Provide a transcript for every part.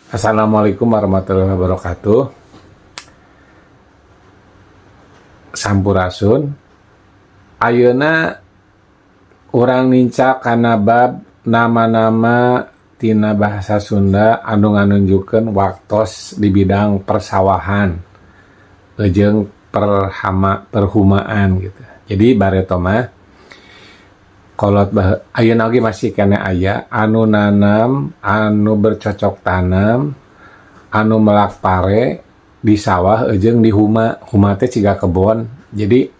Assalamualaikum warahmatullahi wabarakatuh. Sampurasun. Ayeuna urang nincak kana bab nama-nama tina bahasa Sunda anu nganunjukkeun waktos di bidang persawahan jeung perhumaan gitu. Jadi bareto mah kolot ayeuna oge masih keneh aya anu nanam, anu bercocok tanam, anu melak pare di sawah jeung di huma. Huma teh ciga kebon. Jadi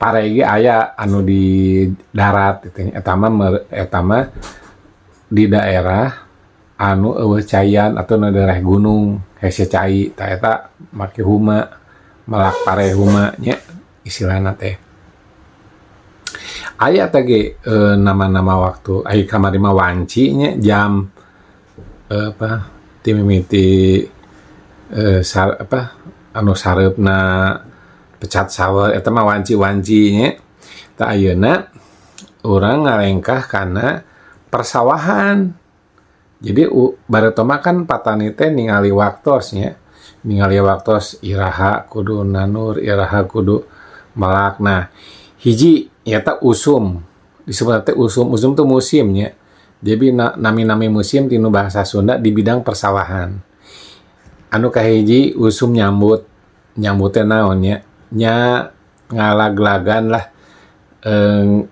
pare ge aya anu di darat gitu. Eta mah di daerah anu euweuh caian atau nu daerah gunung hese cai, tah eta make huma, melak pare huma nya istilahna teh. Aya teh ge nama-nama waktu ai kamari mah wanci nya jam apa ti mimiti apa anu sareupna pecat sawah eta mah wanci-wanci nya. Tah, ayeuna urang ngalengkah kana persawahan. Jadi bareto mah kan patani teh ningali waktos nya, ningali waktos iraha kudu nandur, iraha kudu melak. Nah, hiji nyaeta usum, disebut teh usum. Usum tuh musim nya. Jadi nami-nami musim tinu bahasa Sunda di bidang persawahan. Anu kahiji usum nyambut. Nyambut teh naon nya? Nya ngalaglagan lah,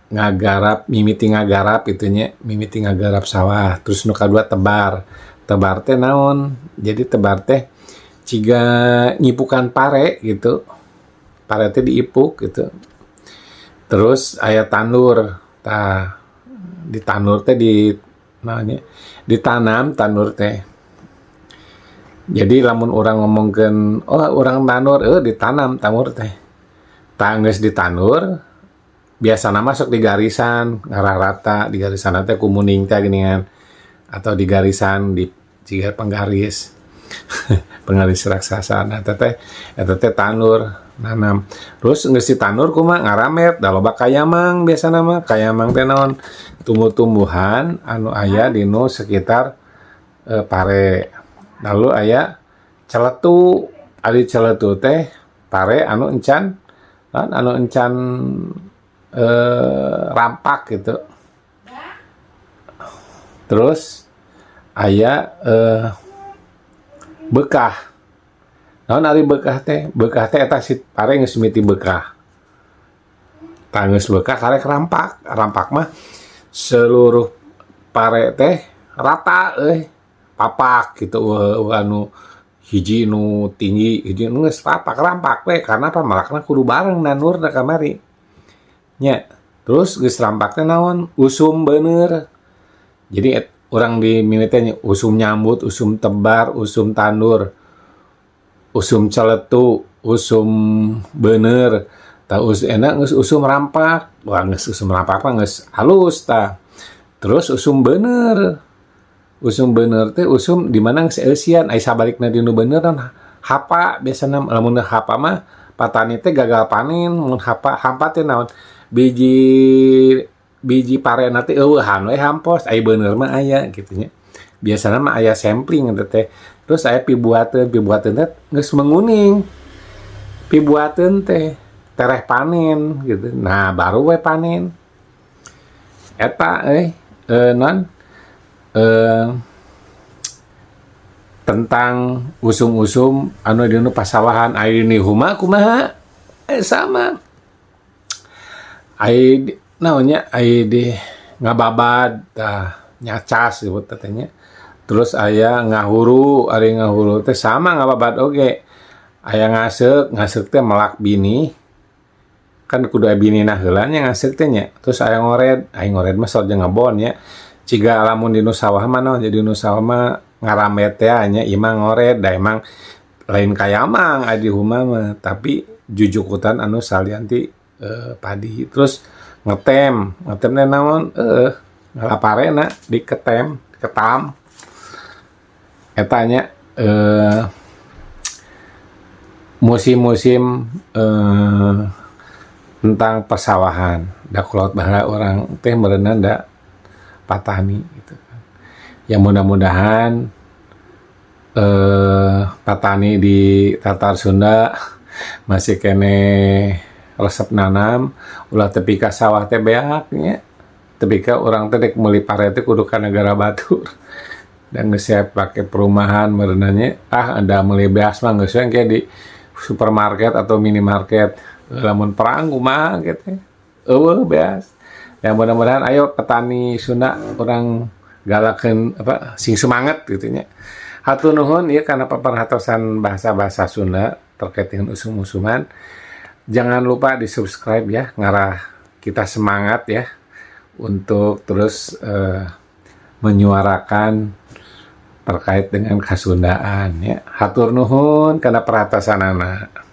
ngagarap, mimiti ngagarap itu nya, mimiti ngagarap sawah. Terus nu kadua tebar. Tebar teh naon? Jadi tebar teh ciga nyipukan pare gitu. Pare teh diipuk gitu. Terus aya tandur. Tah, di tandur teh di naonnya, ditanam tandur teh. Jadi lamun urang ngomongkeun, oh urang tandur, ditanam tandur teh. Tah, geus ditandur, biasana masuk di garisan, ngarah rata, di garisan teh ku munding teh geuningan, atau di garisan di jiga penggaris. Penggaris raksasa. Nah, eta teh tandur, nanam. Terus geus ditandur kumaha? Ngaramet, da loba kayamang biasana mah. Kayamang teh naon? Tumbuh-tumbuhan anu aya dinu sekitar pare. Lalu aya celetu, ari celetu teh pare anu encan naon, anu encan rampak gitu. Terus aya beukah. Naon ari beukah teh? Beukah teh eta si pare geus mimiti beukah. Tah, geus beukah karek rampak. Rampak mah seluruh pare teh rata euy, papak gitu, euweuh anu hiji nu tinggi, hiji nu geus papak, rampak we. Karena apa? Melakna kudu bareng nandurna kamari. Nya. Terus geus rampak teh naon? Usum beuneur. Jadi urang di mimiti teh usum nyambut, usum tebar, usum tandur, usum celetu, usum beuneur. Tah, enak geus usum rampak. Wah, geus usum rampak mah geus halus tah. Terus usum beuneur. Usum beuneur teh usum di mana geus eusian, ai sabalikna dinu beuneur naon? Hapa biasana. Lamun hapa mah patani teh gagal panen mun hapa. Hapa teh naon? Biji biji parena teh euweuhan we, hampos. Ai beuneur mah aya kitu nya. Biasana mah aya sampling eta teh. Terus aya pibuateun. Pibuateun teh geus menguning. Pibuateun teh tereh panen gitu. Nah, baru we panen. Eta euy naon? Tentang usum-usum anu dinu pasawahan. Ari di huma kumaha? Sama. Ai naon nya, ai di ngababad tah, nyacas disebut teh nya. Terus aya ngahuru, ari ngahuru teh sama ngababad oge. Aya ngaseuk, ngaseuk teh melak binih. Kan kudu aya binihna heula nya ngaseuk teh nya. Terus aya ngored, ai ngored mah sok jeung ngebon nya. Ciga lamun dinu sawah mah naon, jadi nu sawah mah ngaramet teh nya, ieu mah ngored, da emang lain kayamang ari di huma mah, tapi jujukutan anu salian ti padi. Terus ngetem, ngetem teh naon? Heueuh, ngala parena diketem, ketam. Eta nya musim-musim tentang persawahan. Da kolot baheula urang teh meureunna da patani gitu kan. Ya, mudah-mudahan Petani di Tatar Sunda masih keneh resep nanam, ulah tepi ka sawah teh beak nya, tepi ka urang teh dek meuli pare teh kudu ka negara batur dan geus siap pake perumahan meureunna nya. Ah, da meuli beas mah geus we engke di supermarket atau minimarket. Lamun perang kumaha gitu, euweuh beas ya. Mudah-mudahan, ayo petani Sunda, urang galakeun, apa, sing semangat gitu nya. Hatur nuhun ieu kana paperhatosan bahasa-bahasa Sunda terkait dengan usum-usuman. Jangan lupa di subscribe ya, ngarah kita semangat ya untuk terus menyuarakan terkait dengan kasundaan ya. Hatur nuhun kana perhatosanana.